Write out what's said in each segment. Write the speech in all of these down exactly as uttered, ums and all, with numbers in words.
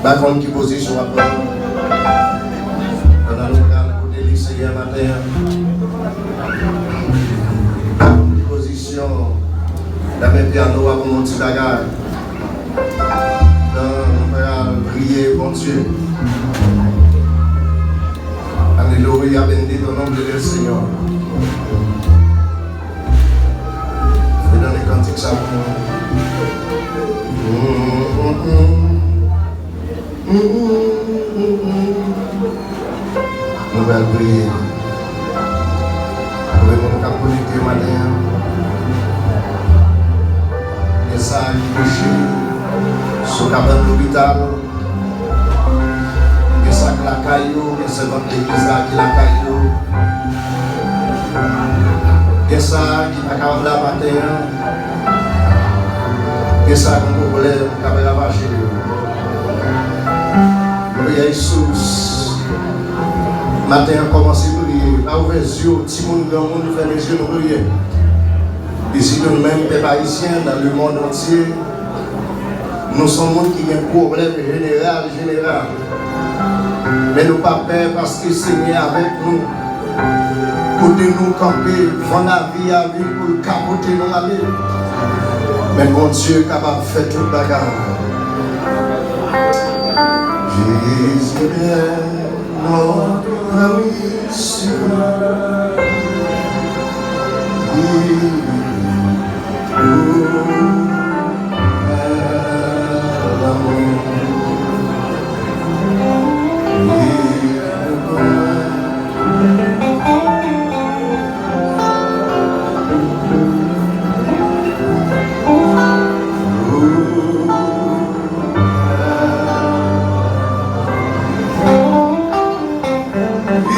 Pa konn ki pozisyon w ap pran. Pandan nou pral kote li, Seyè, maten an. Pa konn ki pozisyon, nan men pyano w ap yon ti bagay. Pandan nou pral priye Bondye. Alelouya, bendito nombre del Señor. Fè nan kantik sa pou mwen. Nou pral priye. Pou moun k ap konekte maten an. Gen sa ki kouche sou kabann lopital. Gen sa k lakay yo, gen sèvant legliz la ki lakay yo. Gen sa ki pa kapab la maten an. Gen sa gen pwoblèm k ap ravaje yo. Priye Jezi. Maten an kòmanse priye. Pa ouvè zye w, timoun, granmoun, fèmen zye nou priye. Isit nou menm, pèp ayisyen, dans le monde entier, nou se yon moun ki gen pwoblèm jeneral, jeneral. Men nou pa pè paske Senyè avèk nou. Kote nou kanpe, van lavi a vin pou l kapote nou ale. Men Bondye kapab fè tout bagay. Jésus est notre ami sûr.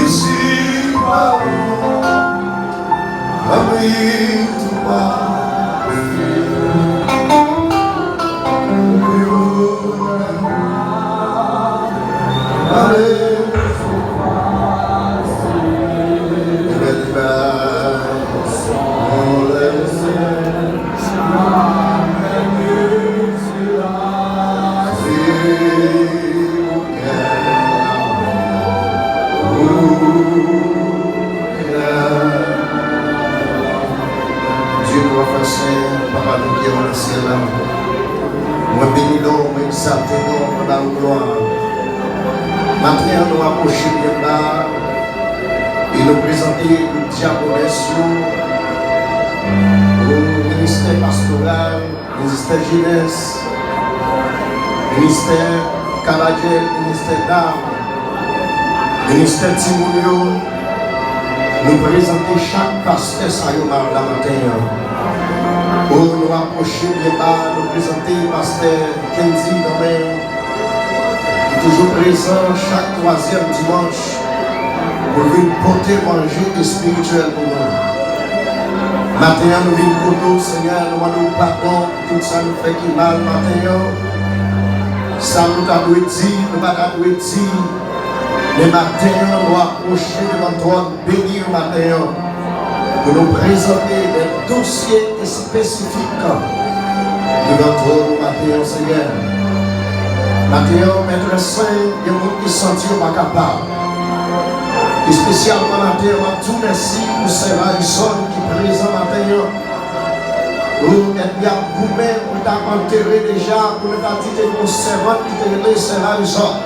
Ici, pa, abri tou pa. Dye nou an fè sen, Papa nou ki nan syèl la. Mwen beni non w, mwen egzalte non w, mwen ba ou glwa. Maten an, nou apwoche byen ba e nou prezante tout dyakonès yo, o ministè pastoral, ministè jenès, ministè kabadyè, ministè dam, ministè timoun yo, nou prezante chak pastè sa yo ma-, la maten an. O, nou apwoche byen ba, nou prezante pastè Kendy nan men w, ki toujou prezan chak twazyèm dimanch pou l vin pote manje espirityèl pou nou. Maten an, nou vin kote w, Senyè, nou mande w padon pou tout sa nou fè ki mal maten an. Sa nou ta dwe di, nou pa ta dwe di. Men maten an, nou apwoche devan twòn beni w maten an pou nou prezante de dosye espesifik devan twòn ou maten an, Senyè. Maten an, Mèt Sen, gen moun ki santi yo pa kapab. Espesyalman maten an, m ap di w mèsi pou sè Marisol ki prezan maten an. O, ènmi ap goumen pou l ta antere deja, pou nou ta di te gen yon sèvant ki te rele sè Marisol.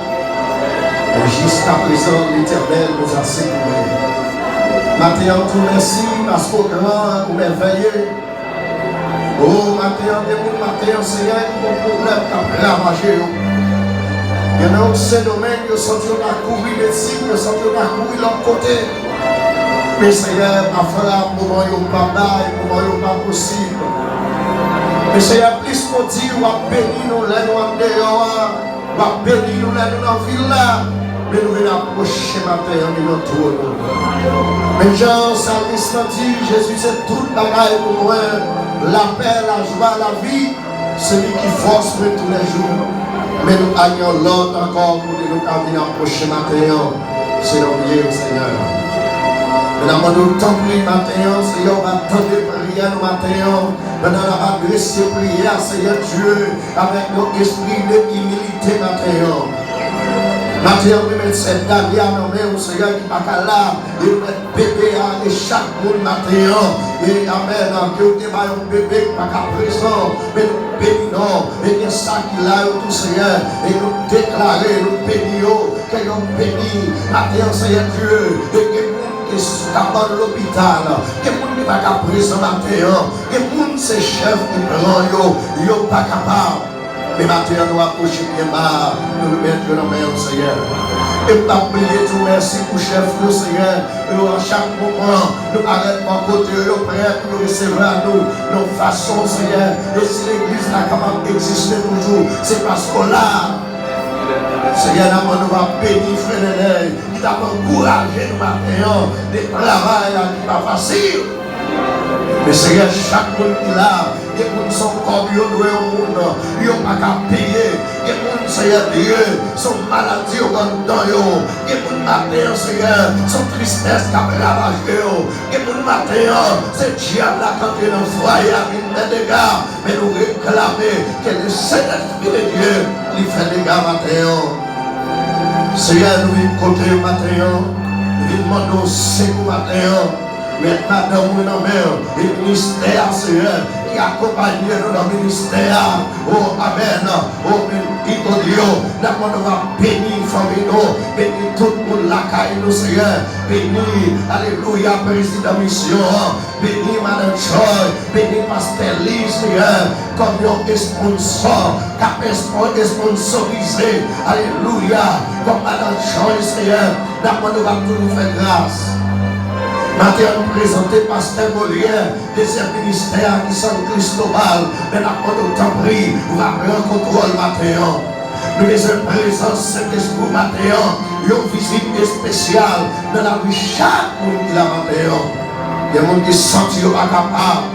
Men jiskaprezan, Letènèl nou a sekoure. Maten an, m di w mèsi paske w gran, ou mèvèye. O, maten an, gen moun maten an, Senyè, ki gen pwoblèm k ap ravaje yo. Gen nan Sendomeng, yo santi yo ta kouri medsin, yo santi yo ta kouri lòt kote. Men Senyè, pafwa moman yo pa bay, moman yo pa posib. Men Senyè, plis nou di, w ap beni nou lè nou andeyò a, w ap beni nou lè nou nan vil la. Men nou vin apwoche maten an devan twòn ou. Men jan salmis lan di, Jezi se tout bagay pou mwen, lapè, lajwa, lavi. Se li ki fòs mwen toulèjou. Men nou pa gen yon lòt ankò kote nou ka vin apwoche maten an, se nan pye w, Senyè. Men n ap mande w, tanpri, maten an, Senyè, w va tande priyè nou maten an. Pandan n ap adrese priyè a, Senyè Dye, avèk yon espri de imilite maten an. Maten an, mwen met sè Dani a nan men w, Senyè, ki pa ka la. E nou met bebe a e chak moun maten an. E amèn, ke w te ba yon bebe ki pa ka prezan. Men nou beni non. E gen sa ki la yo tou, Senyè. E nou deklare, nou beni yo. Ke yo beni. Maten an, Senyè Dye. E gen moun ki s-, k ap nan lopital. Gen moun ki pa ka prezan maten an. Gen moun se chèf ki pran yo. Yo pa kapab. Men maten an, nou apwoche byen ba, nou remèt yo nan men w, Senyè. E m p ap bliye di w mèsi pou chèf yo, Senyè. Yo, a chak moman, nou parèt bò kote yo, yo prè pou yo resevwa nou nan yon fason, Senyè. E si legliz la kapab egziste toujou, se paske w la. Senyè, n ap mande w va beni frè Nènèy, ki t ap ankouraje nou maten an, de travay la ki pa fasil. Men Senyè, chak moun ki la, gen moun se yon kòb yo dwe yon moun, yo pa ka peye. Gen moun, Senyè Dye, se yon maladi yo pran nan yo. Gen moun maten an, Senyè, se yon tristès k ap ravaje yo. Gen moun maten an, se dyab la k antre nan fwaye a vin fè dega. Men nou reklame ke le Sentespri de Dye li fè dega maten an. Senyè, nou vin kote w maten an. Nou vin mande w sekou maten an. Met madanm mwen nan men w. E ministè a, Senyè, ki akonpaye nou nan ministè a. O, amèn. O, men, Pito Dye, n ap mande w va beni fanmi nou. Beni tout moun lakay nou, Senyè. Beni, alelouya, prezidan misyon an. Beni Madan Joy, beni Pastè Li, Senyè, kòm yon esponsò, k ap espo-, esponsorize, alelouya, kòm Madan Joy, Senyè, n ap mande w va toujou fè gras. Maten an, nou prezante Pastè Molière, dezyèm ministè a ki San Cristobal, men n ap mande w, tanpri, w va pran kontwòl maten an. Nou bezwen prezans Sentespri w maten an, yon vizit espesyal nan lavi chak moun ki la maten an. Gen moun ki santi yo pa kapab,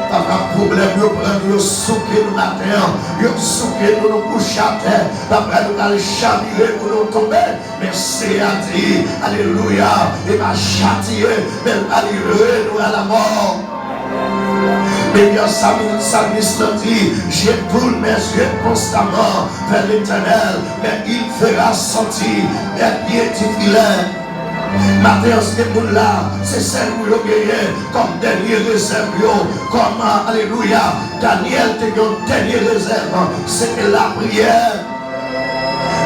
papa, pwoblèm yo pran nou, yo souke nou maten an, yo souke nou, nou kouche atè, papa, nou pral chavire pou nou tonbe. Men Seyè a di, alelouya, li pa chatiye, men l pa livre nou a lamò. Men jan salmis lan di, je tourne mes yeux constamment vers l'Éternel, mais il fera sortir mes pieds du filet. Maten an, se moun la, se sèl ou yo genyen kòm dènye rezèv yo, kòm, alelouya, Danyèl te gen yon dènye rezèv, se te lapriyè.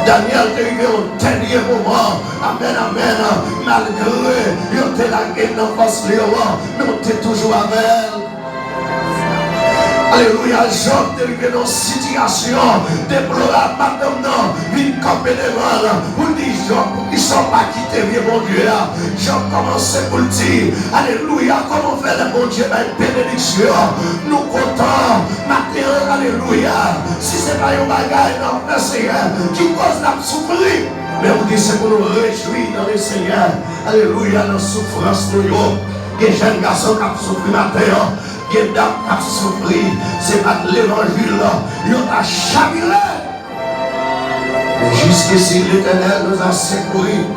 Danyèl te rive yon dènye moman. Amèn, amèn. Malgre yo te lage l nan fòs lyon an, men w te toujou avè l. Alelouya, Jòb te rive nan yon sitiyasyon deplorab. Madanm nan vin kanpe devan l pou l di Jòb, poukisa w pa kite vye Bondye a? Jòb kòmanse pou l di, alelouya, kòman fè lè Bondye bay benediksyon, nou kontan? Maten an, alelouya, si se pa yon bagay n ap fè, Senyè, ki kòz n ap soufri? Men ou di se pou nou rejwi nan Lesenyè. Alelouya, nan soufrans nou yo. Gen jèn gason k ap soufri maten an. Gen dam k ap soufri. Se pa t levanjil yo ta chavire. Men jusqu'ici, l'Éternel nous a secourus.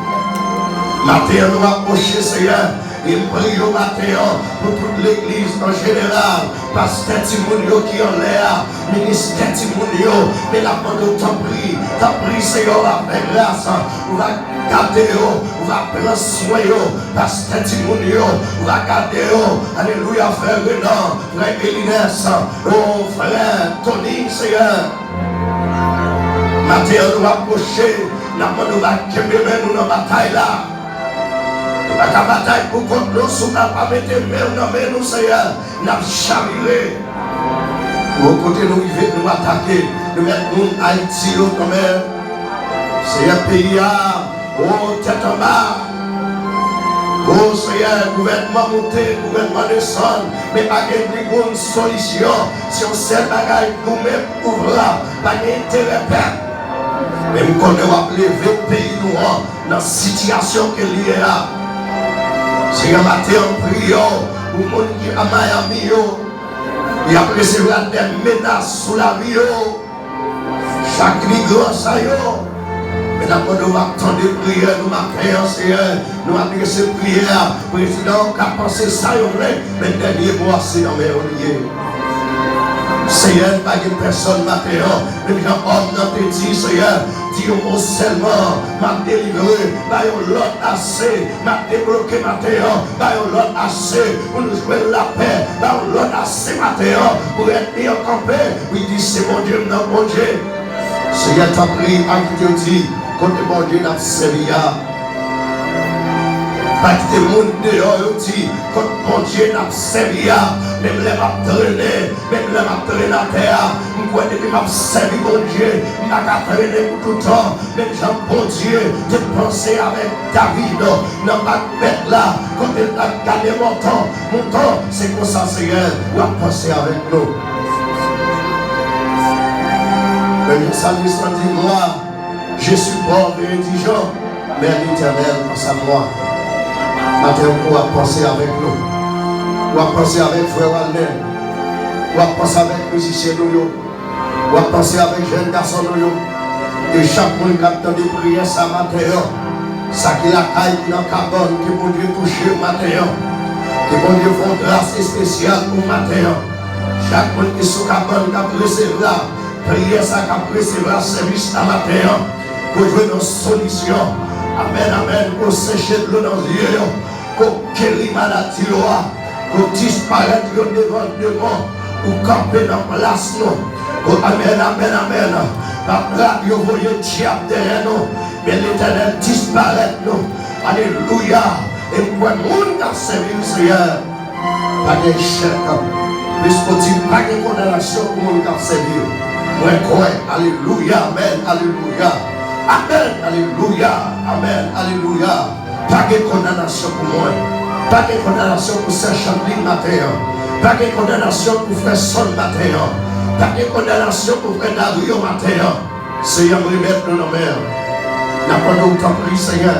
Maten an, nou apwoche, Senyè, e m priye w maten an pou tout legliz an jeneral, pastè timoun yo ki anlè a, ministè timoun yo, men n ap mande w, tanpri, tanpri, Senyè, w va fè gras, w va gade yo, w va pran swen yo, pastè timoun yo, w va gade yo, alelouya, frè Renan, frè Elines, o frè Tony, Senyè. Maten an, nou apwoche, n ap mande w va kenbe men nou nan batay la. Nou pa ka batay pou kont nou, si w pa, pa mete men w nan men nou, Senyè, n ap chavire. O, kote nou rive, nou atake, nou met moun Ayiti yo kanmenm. Senyè, peyi a, o, tèt anba. O, Senyè, gouvènman monte, gouvènman desann, men pa gen ni youn solisyon. Se yon sèl bagay, goumen pou pouvwa, pa gen enterè pèp. Men m konnen w ap leve peyi nou an nan sitiyasyon ke l ye a. Senyè, maten an, m priye w pou moun ki a Miami yo, y ap resevwa de menas sou lavi yo. Chak migran sa yo, men n ap mande w ap tande priyè nou maten an, Senyè. Nou adrese priyè a, prezidan an ka panse sa yo vle, men dènye mo a se nan men w li ye. Seyè, pa gen pèsòn maten an, menm jan òm nan te di, Seyè, di yon mo sèlman, m ap delivre, ba yon lòd ase, m ap debloke maten an, ba yon lòd ase, pou nou jwenn lapè, ba yon lòd ase maten an, pou ènmi an kanpe, pou l di, se Bondye m nan, Bondye. Seyè, tanpri, pa kite yo di, kote Bondye n ap sèvi a. Pa kite moun deyò yo di, kot Bondye n ap sèvi a, menm lè m ap trennen, menm lè m ap trennen atè a, m kwè depi m ap sèvi Bondye, m pa ka trennen pou toutan, menm jan Bondye te panse avèk David nan bak bèt la, kote l t ap gade montan, montan, se konsa, Seyè, w ap panse avèk nou. Men salmis lan di, mwa, Je suis pauvre et indigent, mais l'Éternel pense à moi. Maten an, w ap panse avèk nou. W ap panse avèk frè Walner. W ap panse avèk mizisyen nou yo. W ap panse avèk jèn gason nou yo. E chak moun k ap tande priyè sa maten an, sa ki lakay, ki nan kabann, ke Bondye touche yo maten an. Ke Bondye fè yon gras espesyal pou maten an. Chak moun ki sou kabann k ap resevwa priyè sa, k ap resevwa sèvis la maten an, ke w jwenn yon solisyon. Amèn, amèn. Ke w seche dlo nan zye yo, ke w geri maladi yo a, ke w disparèt yo devan demon, ou kanpe nan plas nou. Ke w, amèn, amèn, amèn. Papa, yo voye dyab dèyè nou, men Letènèl disparèt nou. Alelouya. E m kwè moun k ap sèvi l, Seyè, pa gen echèk. Plis pou di, pa gen kondanasyon pou moun k ap sèvi l. Mwen kwè. Alelouya, amèn, alelouya. Amèn, alelouya, amèn, alelouya. Pa gen kondanasyon pou mwen. Pa gen kondanasyon pou sè Chandeline maten an. Pa gen kondanasyon pou frè Sòn maten an. Pa gen kondanasyon pou frè Dario maten an. Seyè, m remèt nou nan men w. N ap mande w, tanpri, Seyè,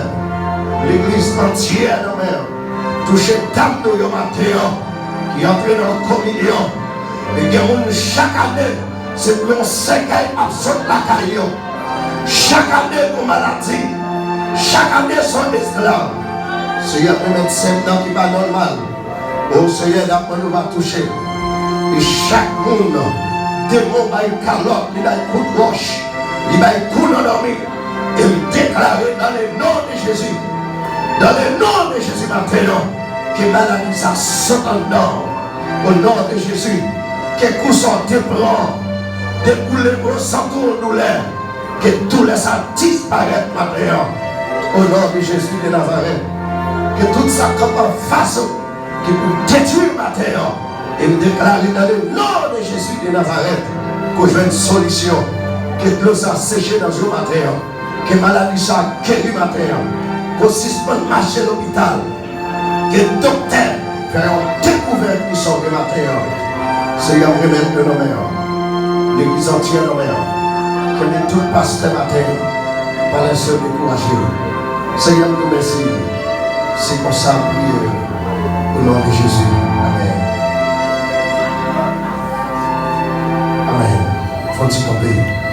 legliz antyè nan men w. Touche dam nou yo maten an, ki antre nan kominyon. E gen moun, chak ane, se pou yon sèkèy ap sot lakay yo. Chak ane, gon maladi. Chak ane, se yon esklav. Seyè, remèt sè m nan ki pa nòmal. O Seyè, n ap mande w va touche. E chak moun, demon bay kalòt, li bay kout wòch, li bay kou nan dòmi. E m deklare dans le nom de Jésus, dans le nom de Jésus maten an, ke maladi sa sot anndan w. O non de Jezi, ke kou sa w te pran, dekoule gwo san tou doulè. Ke doulè sa disparèt maten an. O non de Jezi de Nazarèt. Ke tout sa k ap anfas ou, ki pou detwi maten an. E m deklare dans le nom de Jésus de Nazareth, ke w jwenn solisyon. Ke dlo sa seche nan zye w maten an. Ke maladi sa geri maten an. Ke w sispann mache lopital. Ke doktè fè yon dekouvèt ki sove maten an. Seyè, m remèt yo nan men w. Legliz antyè nan men w. Kenbe tout pastè maten an. Pa lèse yo dekouraje. Seyè, m di w mèsi. Se konsa m priye. O non de Jezi. Amèn. Amèn. Fò n ti kanpe.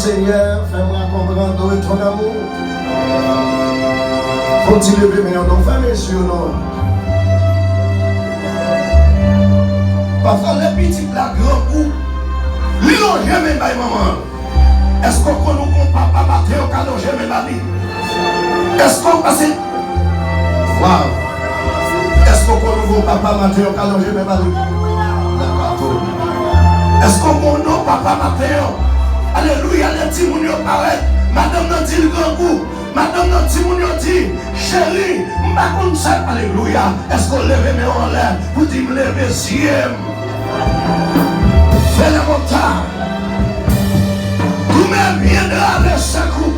Seigneur, fais-moi comprendre ton amour. Fò w ti leve men w non, fèmen je w non. Pafwa lè pitit la grangou, li lonje men bay manman an. Èske w konn ou gon papa maten yo ka lonje men ba li? Èske w pase Waw! Èske w konn ou gon papa maten yo ka lonje men ba li? Èske w konn ou papa maten yo? Alelouya, lè timoun yo parèt, madanm nan di l grangou. Madanm nan, timoun yo di, cheri, m pa konn sa. Alelouya, èske w leve men w anlè pou di m leve zye m? Fè lè mòta. Goumen byen dra le sekou.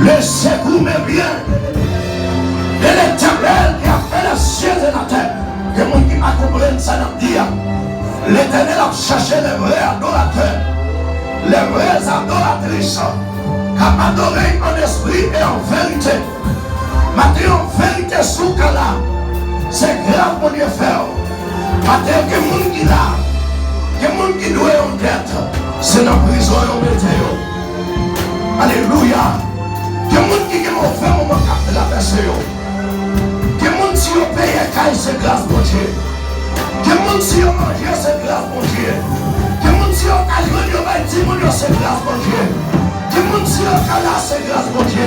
Le sekou men byen. E Letènèl ki a fè le syèl e latè. Gen moun ki pa konprann sa n ap di a. Letènèl ap chèche les vrais adorateurs, les vraies adoratrices, k ap adore an espri e an verite. Maten an, verite sou ka la, se gras Bondye fè w. Maten an, gen moun ki la, gen moun ki dwe yon dèt, se nan prizon yo mete yo. Alelouya! Gen moun ki gen move moman k ap travèse yo. Gen moun, si yo peye kay, se gras Bondye. Gen moun, si yo manje, se gras Bondye. Gen moun, si yo ka jwenn yo bay timoun yo, se gras Bondye. Gen moun, si yo ka la, se gras Bondye.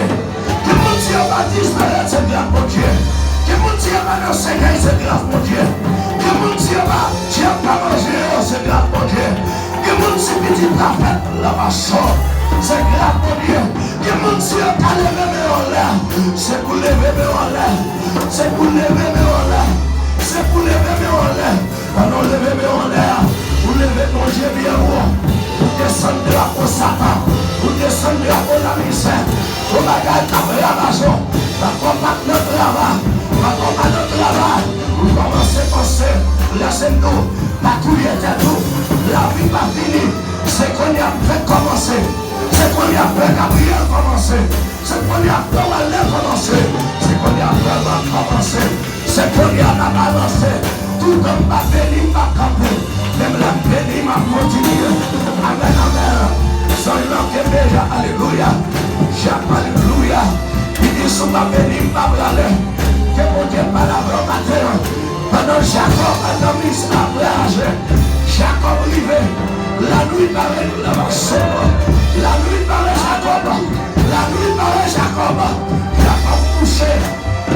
Gen moun, si yo pa disparèt, se gras Bondye. Gen moun, si yo pa nan sèkèy, se gras Bondye. Gen moun, si yo pa, si yo pa manje yo, se gras Bondye. Gen moun, si pitit la fèt, la pa sòt, se gras Bondye. Gen moun, si yo ka leve men yo anlè, se pou leve men yo anlè. Se pou leve men w anlè. Se pou leve men w anlè. Pandan w leve men w anlè a, ou leve Bondye byen wo. Ou desann drapo Satan. Ou desann drapo lamizè. Yon bagay k ap ravaje w. Pandan w pa t nan travay, pandan w pa nan travay, ou kòmanse panse, lè se nou, pa touye tèt ou. Lavi pa fini. Se kounye a m fèk kòmanse. Se kounye a pè Gabriyèl kòmanse. Se kounye a pè Walnè kòmanse. Se kounye a pè Mak kòmanse. Se kounye a n ap avanse. Toutan m pa beni, m p ap kanpe. Menm lè m beni, m ap kontinye. Amèn, amèn. Zanj lan kenbe, alelouya. Jak, alelouya. Li di, si w pa beni, m pa prale. Ke Bondye pale avè w maten an. Pandan Jakòb nan miz ap raje, Jakòb rive. Lannuit bare Jakòb. Lannuit bare Jakòb. Lannuit bare Jakòb. Jakòb kouche.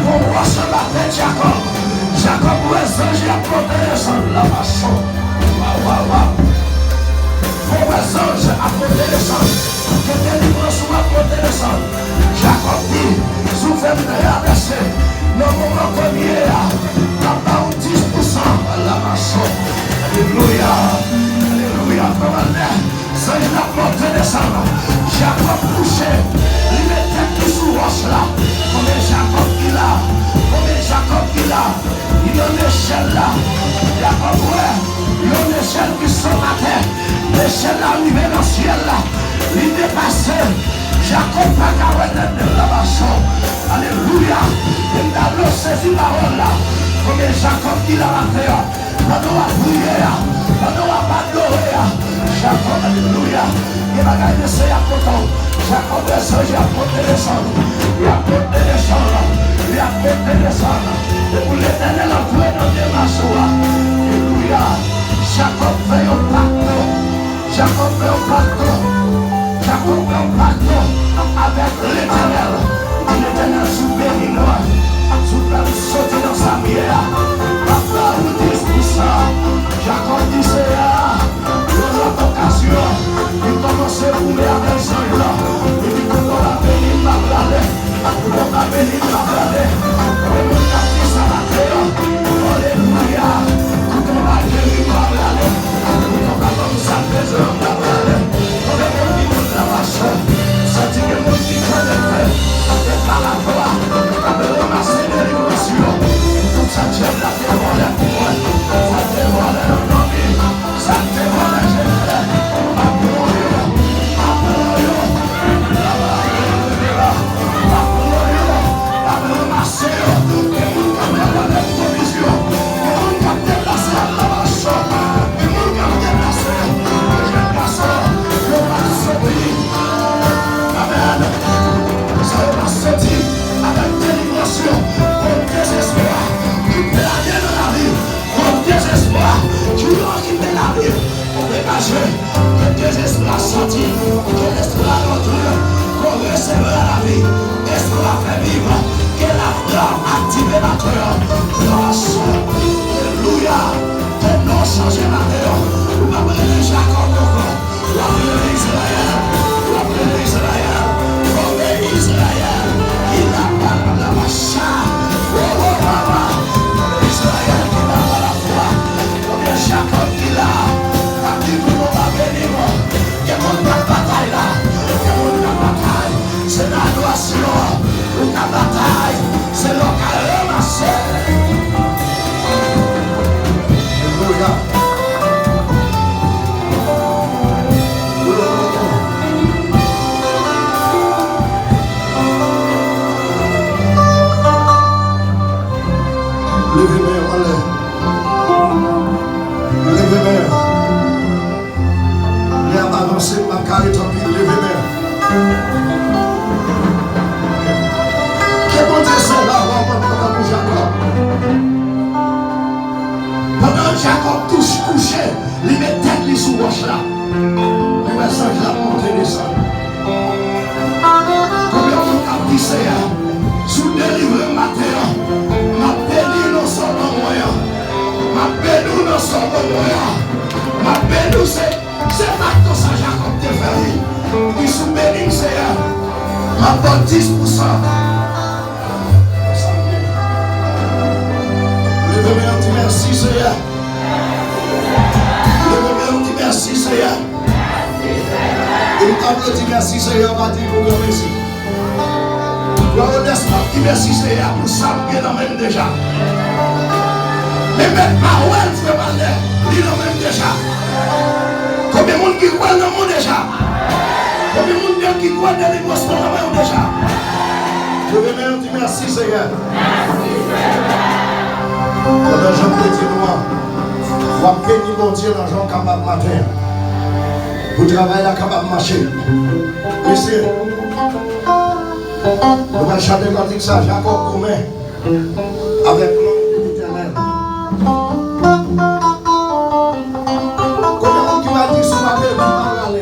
Gon wòch anba tèt Jakòb. Jakòb wè zanj y ap monte desann. Lavaso. Waw, waw, waw. Gon wè zanj ap monte desann. Gen delivrans ou ap monte desann. Jakòb di, si w fè m travèse nan moman kounye a, m ap ba w dis pousan. Lavaso. Alelouya. Alelouya. Zanj la ap monte desann. Jakòb kouche. Li met tèt li sou wòch la. Konbyen Jakòb ki la? Konbyen Jakòb ki la? Li nan nechèl la. Jakòb wè yon nechèl ki sot atè. Nechèl la rive nan syèl la. Li depase. Jakòb pa ka wè tèt li lavaso. Alelouya. E m ta vle w sezi pawòl la. Konbyen Jakòb ki la maten an? Pandan w ap priye a, pandan w ap adore a, Jakòb, alelouya, gen bagay mesye y ap kontan w. Jakòb wè zanj y ap monte desann, y ap monte desann, y ap monte desann. Depi Letènèl antre nan demach ou a, alelouya, Jakòb fè yon pak. Jakòb fè yon pak. Jakòb fè yon pak avèk Letènèl. Di, Letènèl, si w beni mwen, si w fè m soti nan sa m ye a, m ap ba ou dis pousan. Jakòb di Seyè a, yon lòt okazyon, li kòmanse goumen avèk zanj lan. Li di, kote w pa beni m, m ap prale. Ou pa beni m, m ap prale. Gen moun k ap di sa maten an. Alelouya. Kote w pa geri m, m ap prale. Kote w Ke dezespwa sòti, ke lespwa rantre, ke w resevwa lavi, espwa fè viv, ke lafwa aktive latè. Gras, alelouya, ke non chanje maten an, ou p ap rele Jakòb ankò, w ap rele Izrayèl, w ap rele Izrayèl, konbyen Izrayèl ki la pa la macha, o, o, mama, konbyen Izrayèl ki la pa lafwa, konbyen Jakòb ki la, k ap di pou nou pa beni mwen. Gen moun k ap batay la. Gen moun k ap batay. Se nan adorasyon ou ka batay. Se lè w ka ranmase. Alelouya. Leve men w anlè. Leve men w. Lè ap avanse, m ap kare tanpri, leve men. Ke Bondye sèvi avè w tankou Jakòb. Pandan Jakòb touche, kouche, li met tèt li sou wòch la. Li wè zanj la ap monte desann. Konbyen moun k ap di, Seyè, si w delivre m maten an, m ap beni nan sa w ban mwen an. M ap beni w nan sa w ban mwen an. M ap beni w, se, se pa konsa Jakòb te fè, wi. Li di, si w beni m, Seyè, m ap ba w dis pousan. Leve men w, di, mèsi, Seyè. Leve men w, di, mèsi, Seyè. E w ka vle di mèsi, Seyè, pa di pou granmesi. Lè w onès, w ap di mèsi, Seyè, pou sa m gen nan men m deja. Men mèt pa wè l, frè m, anlè, li nan men m deja. Konbyen moun ki kwè l nan men w deja? Konbyen moun ki kwè delivrans nan men w deja? Leve men w, di mèsi, Seyè. Pandan jan m te di nou an, w ap beni Bondye nan jan w kapab maten an. Pou travay la kapab mache. Mesye, nou pral chante kantik sa, Jakòb goumen avèk non Letènèl. Konbyen moun ki va di si w pa beni, pa prale?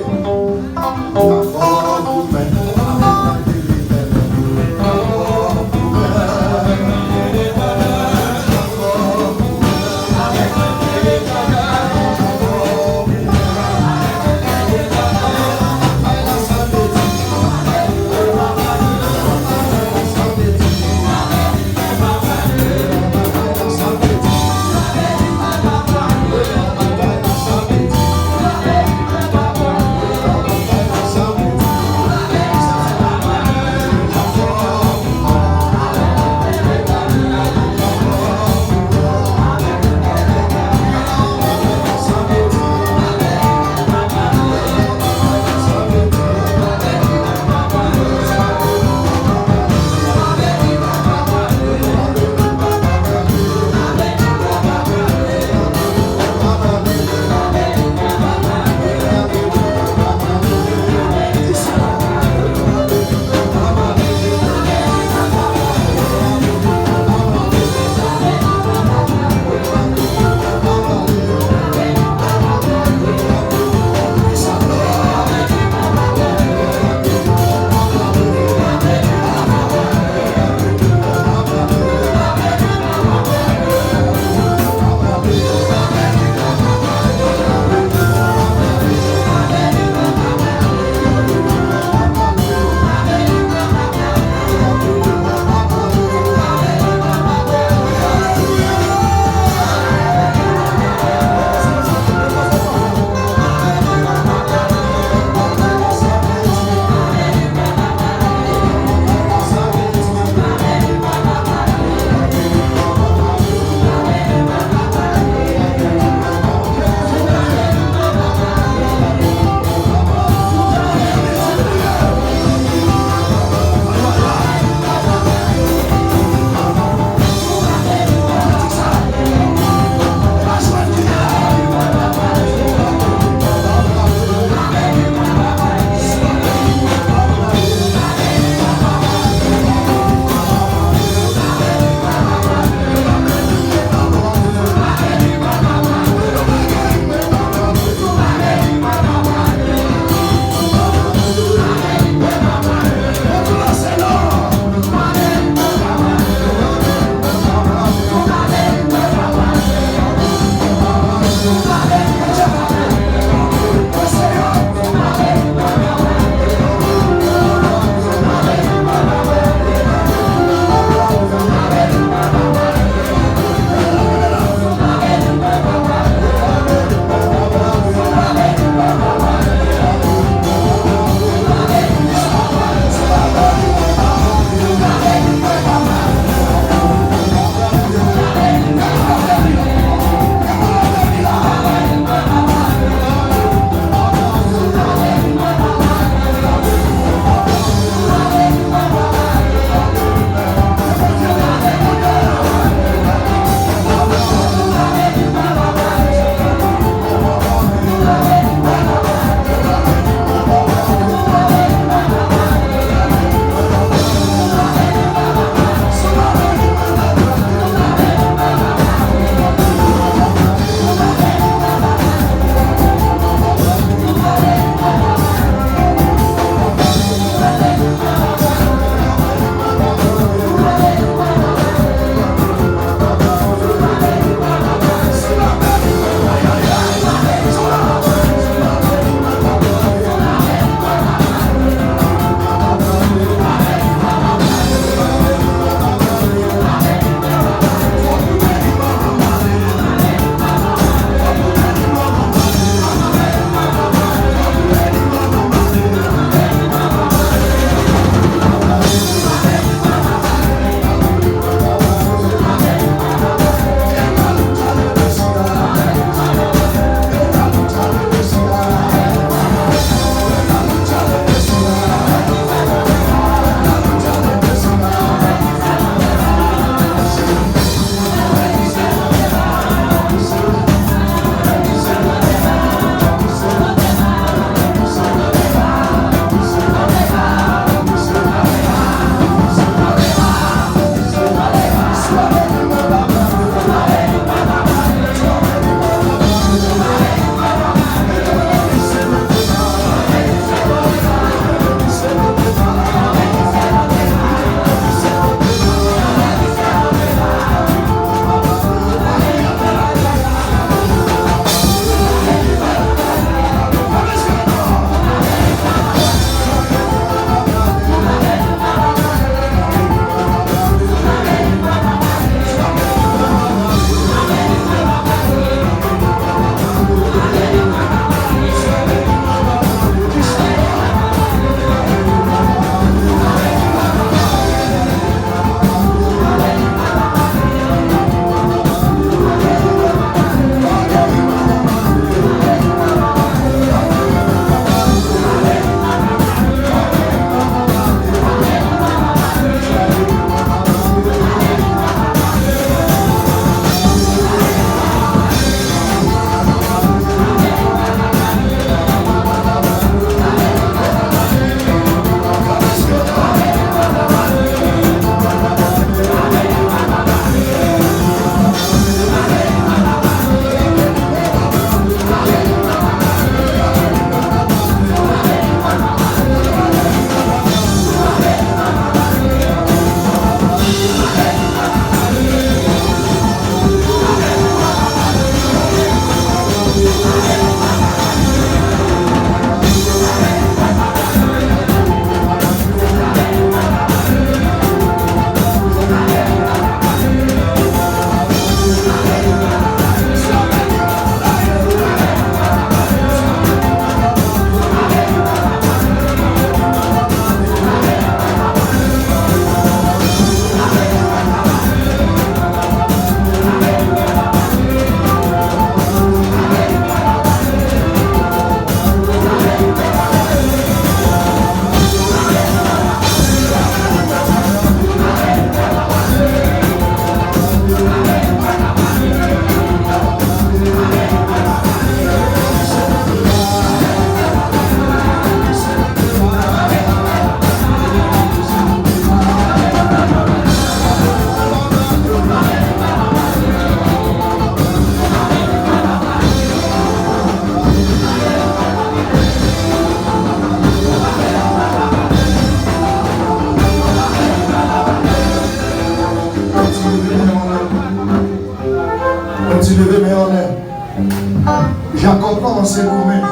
Jakòb kòmanse goumen.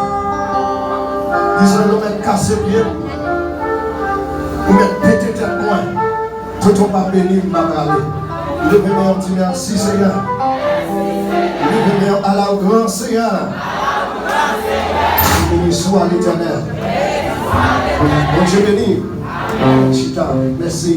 Li di, "Ou mèt kase pye m. Ou mèt pete tèt mwen. Tonton pa beni m, m pa prale." Leve men w, di, "Mèsi, Seyè." Leve men w, ala w gran, Seyè. Beni swa Letènèl. Bondye beni. Chita, mèsi.